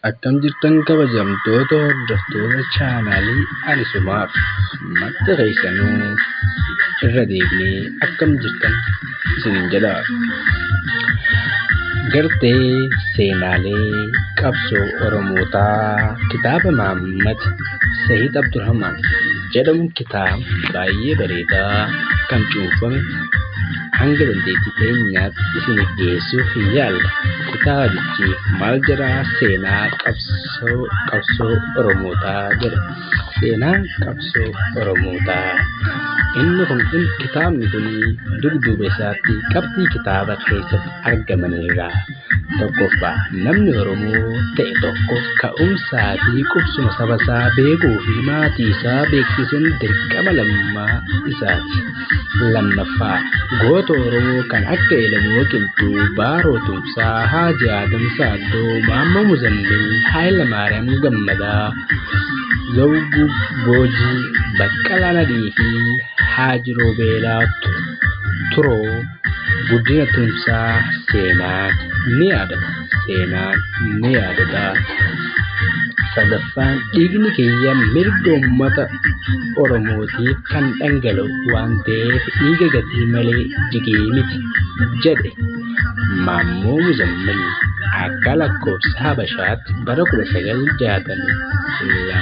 Akkam jirtan kabajamtoota hordoftoota chaanaalii ani sumaaf madda keessanuu irra deebinee akkam jirtan isiniin jedha. Gartee seenaalee qabsoo Oromootaa kitaaba Mahaammad Sa'iid Abdurrahmaan jedhamu kitaaba baay'ee bareedaa kan cuunfame hanga dandeettii teenyaatti isiniif dhiyeessuuf yaalla. Kitaabichi maal jedhaa? Seenaa qabsoo Oromootaa jedha. Seenaa qabsoo Oromootaa. Inni kun kitaabni kun dugduuba isaatti qabxii kitaaba keessatti argamanirraa tokkoffaa namni Oromoo ta'e tokko ka'umsaa fi qubsuma saba isaa beekuu fi maatii isaa beeksisuun dirqama lammummaa isaati. Lammaffaa goota Oromoo kan akka Elemoo Qilxuu, Baaroo Tumsaa, Haaji Adam Saaddoo, Maammoo Muzammil, Hayilamaariyaam Gammadaa, Zawuguu Boojii, Baqqalaa Nadhii fi Haaji Roobeelaa Turoo Guddina Tumsaa seenaan ni yaadata. Seenaan ni yaadata. Sadaffaan dhiigni kiyya mirga uummata Oromootiif kan dhangala'u waan ta'eef dhiiga gatii malee jigee miti jedhe Maammoo Muzammil akka lakkoofsa Habashaatti bara 1962.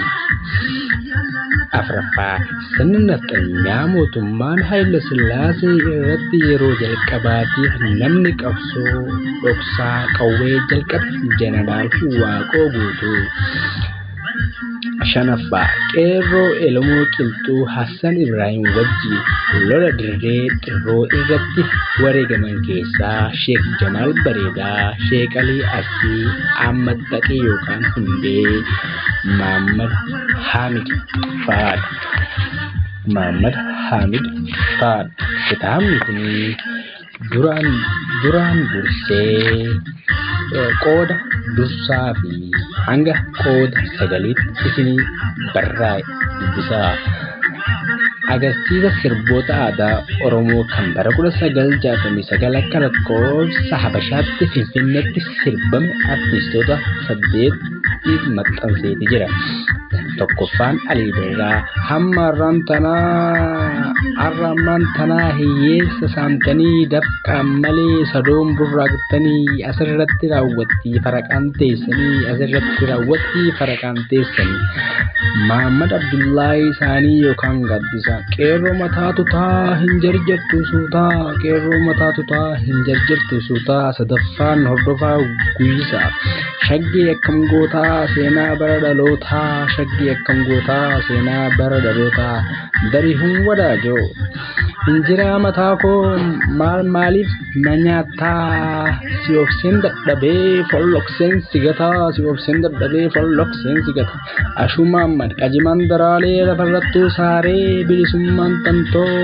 Afraffaa sirna nafxanyaa mootummaan Haayile Sillaasee irratti yeroo jalqabaatiif namni qabsoo dhoksaa qawwee jalqabe Jeneraal Waaqoo Guutuu. Shanaffaa qeerroo Elemoo Qilxuu Hassan Ibrahim wajjin lola dirree xirroo irratti wareegaman keessaa Sheek Jamaal Bareedaa, Sheek Alii Arsii, Ahmad Taqii yookaan Hundee, Maammad Haamid fa'aadha. Maammad Haamid fa'aadha. Kitaabni kun duraan dursee qooda dursaa fi hanga qooda sagaliitti isinii barraa'e dubbisaa. Agarsiisa sirboota aadaa Oromoo kan bara 1969 akka lakkoofsa Habashaatti Finfinneetti sirbame artistoota 8 maxxanseeti jira. Tokkoffaan Alii Birraa hamma har'aan tanaa hiyyeessa saamtanii dafqaan malee sadoon burraaqtanii asirratti raawwattii faraqaan teessanii asirratti raawwattii faraqaan teessanii. Mahaammad Abdullaahii isaanii yookaan Gaaddisaa qeerroo mataa tutaa hin jarjartu suutaa qeerroo mataa tutaa hin jarjartu suutaa sadaffaan hordofaa guyyisaa shaggee akkam gootaa seenaa bara dhalootaa shaggee akkam gootaa seenaa bara dhalootaa Darihuun wadaajoo injiraa mataa koo maal maaliif na nyaataa si obseen dadhabee follokseen si gataa si obseen dadhabee follokseen si gataa Ashuu Maammad qajimaan daraalee lafarrattuu saaree bilisummaan tantoo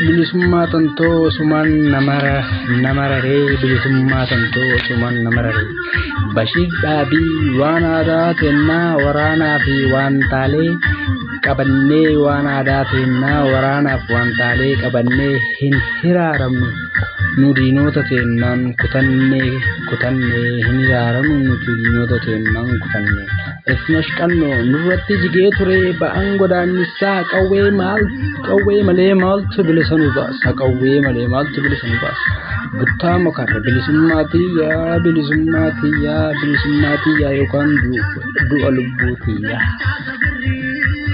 bilisummaa tantoo sumaan namararee bilisummaa tantoo sumaan namararee Bashiir Dhaabii waan aadaa teennaa waraanaa fi waantaalee qabannee waan aadaa teennaa waraanaaf waantaalee qabannee hin hiraaramnu nu diinota teennaan kutannee kutannee hin hiraaramnu nuti diinota teennaan kutannee. Isnash qannoo nurratti jigee ture ba'aan godaannisaa qawwee maal qawwee malee maaltu bilisa nu baasa qawwee malee maaltu bilisa nu baasa. Buttaa mukarra bilisummaa tiyyaa bilisummaa tiyyaa bilisummaa tiyyaa yookaan du'a lubbuu tiyyaa.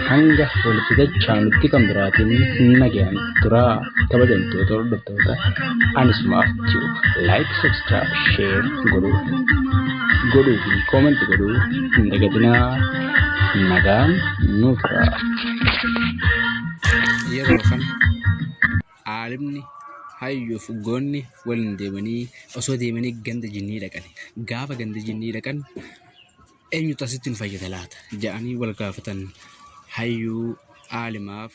Hanga walitti dachaanutti kan biraatiin nagayaan turaa kabajamtoota hordoftoota anisumaaf jiru like subscribe share godhuu fi comment godhuu hin dagatinaa nagaan nu turaa. Yeroo kana aalimni hayyuuf goonni waliin deemanii osoo deemanii ganda jinnii dhaqan. Gaafa ganda jinnii dhaqan eenyutu asitti nu fayyada laata jedhanii wal gaafatan hayyuu aalimaaf.